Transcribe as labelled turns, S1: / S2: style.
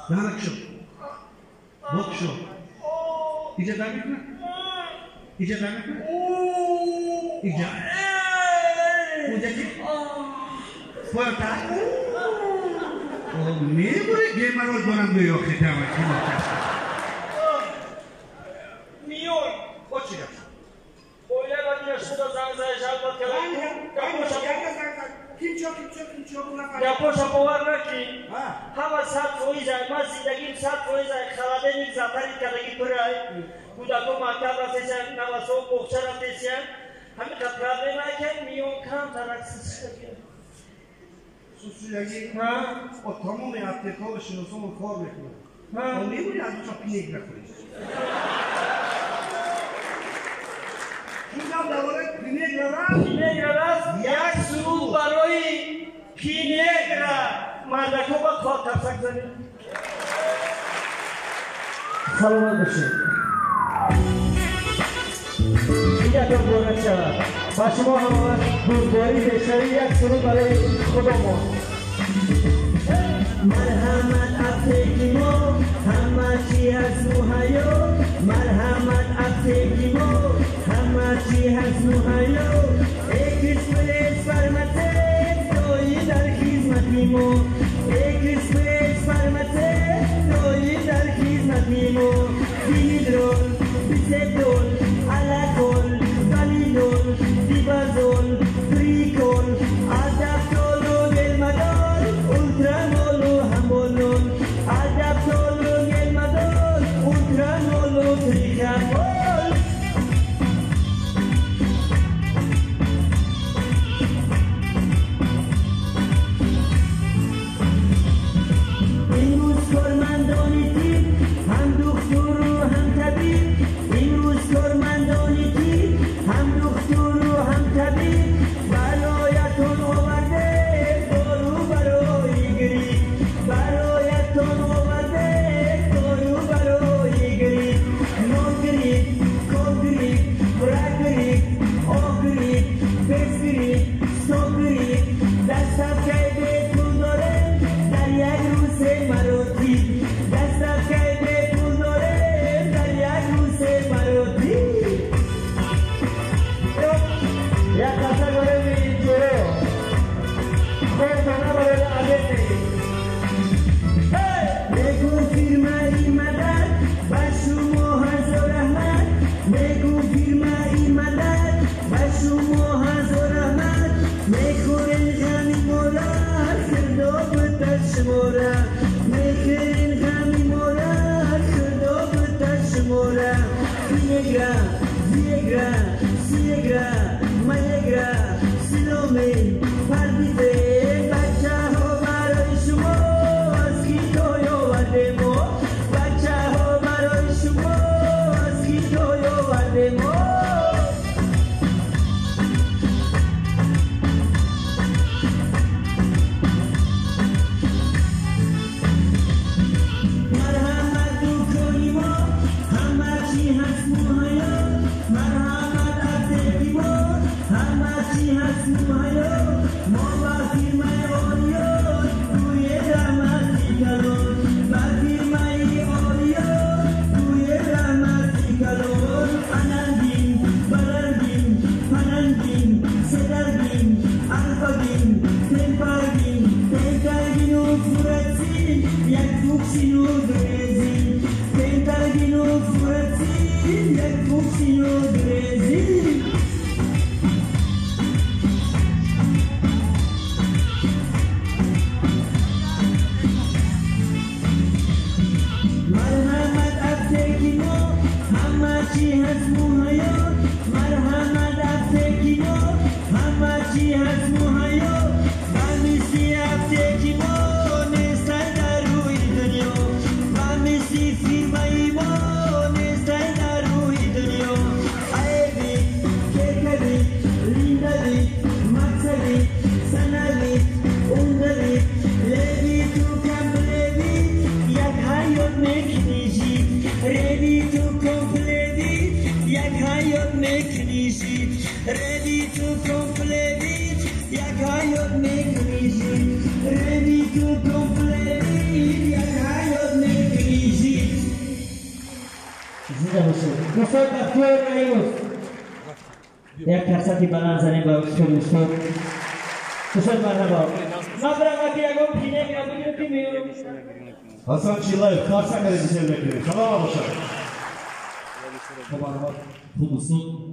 S1: Данакшо. Бокшо. Иҷа дар мекунад? Иҷа дар мекунад? Иҷа. Уҷа ки? Поёнтар? Мебури геморрой дорам гӯё хитама ки
S2: Миён.
S1: О чӣ гап?
S2: Оила вадина шуда занг зада жалбат кард. Гапоша бовар накӣ. Ҳама 100% ай, ман зиндагим 100% ай, холодильник затарит кардаги пурай. Кӯдако мактаб рафтесиян, навасо боғча рафтесиян. Ҳамин қад проблема ки миён камтарак сусшудагӣ.
S1: Сусшудагӣ? О тамоми аптекаҳо шиносомон кор мекунанд. О мебури аз уча пинек нахӯрӣ. Чун гап дар бораи пинегра рафт?
S2: Пинегра рафт, як суруд барои пинегра. Мардако ба кор тарсак занед. Саломат бошед. Дигар муборак шавад. Ба шумо ҳамавақт бурдборӣ бештарӣ як суруд барои худомон.
S3: Марҳамат аптеки мо, ҳама чӣ ҳаст муҳайё. Марҳамат аптеки мо, ҳама чӣ ҳаст муҳайё. Экспресс фармацевт дои дар хизмати мо. Экспресс фармацевт дои дар хизмати мо. Димедрол, бисепдол, алакол, валидол, дибазол, прикол, адаптолу гелмадол, ултрамолу ҳамболол, адаптолу гелмадол, ултрамолу трихамол. Имрӯз кормандони тиб ҳам духтуру ҳам табиб. Имрӯз кормандони тиб ҳам духтуру ҳам табиб. Бароятон овардем дору барои грипп. Бароятон овардем дору барои грипп. Нонгрипп, колгрипп, прогрипп, огрипп, бесгрипп, стогрипп. Доставкаи бепул дорем дар як рӯз се маротиб. Доставкаи бепул дорем дар як рӯз се маротиб.
S2: Як қасар дорем инҷоро. Хобтона барои агент.
S3: Мегу фирмаи мадад ба шумо ҳазор раҳмат. Мегу фирмаи мадад ба шумо ҳазор раҳмат. Мехӯрен ғами мора, худо бутад шумора. Мехӯрен ғами мора, худо бутад шумора. Пинегра, виегра, сиегра, маегра, силомен, парбитен. Бачаҳо барои шумо аз Хитой овардем мо. Бачаҳо барои шумо аз Хитой овардем мо. Марҳамат дукони мо, ҳама чӣ ҳаст муҳайё. Марҳамат аптеки мо, ҳама чӣ ҳаст муҳайё. Мо ба фирмаи Ориён гӯе раҳмати калон. Ба фирмаи Ориён гӯе раҳмати калон. Анальгин, баральгин, панальгин, седальгин, алфагин, темпальгин, пентальгину фурацин, як фуксину дрезин. Пентальгину фурацин, як фуксину дрезин. Марҳамат аптеки мо, ҳама чӣ ҳаст муҳайё. Марҳамат аптеки мо, ҳама чӣ ҳаст муҳайё. Ба мисли аптеки мо нестай дар рӯи дунё. Ба мисли фирмаи мо нестай дар рӯи дунё. Аевит, керкавит, линдавит, максавит, санавит, ундавит, левиту комплевит, як ҳаёт мекнижид. Ревиту комплевит, як ҳаёт мекнижид. Ревиту комплевит, як ҳаёт мекнижид. Ревиту комплевит, як ҳаёт Зинда бошед. Устод Бахтиёр Раимов. Як қарсаки баланд занем ба устод устод. Устод марҳабо. Ман бирам ки ягон пинега бигирам ки меём.
S4: Ҳасан Чилаев қарсак бисел мекунем. Саломат бошад.
S5: Хуб устод.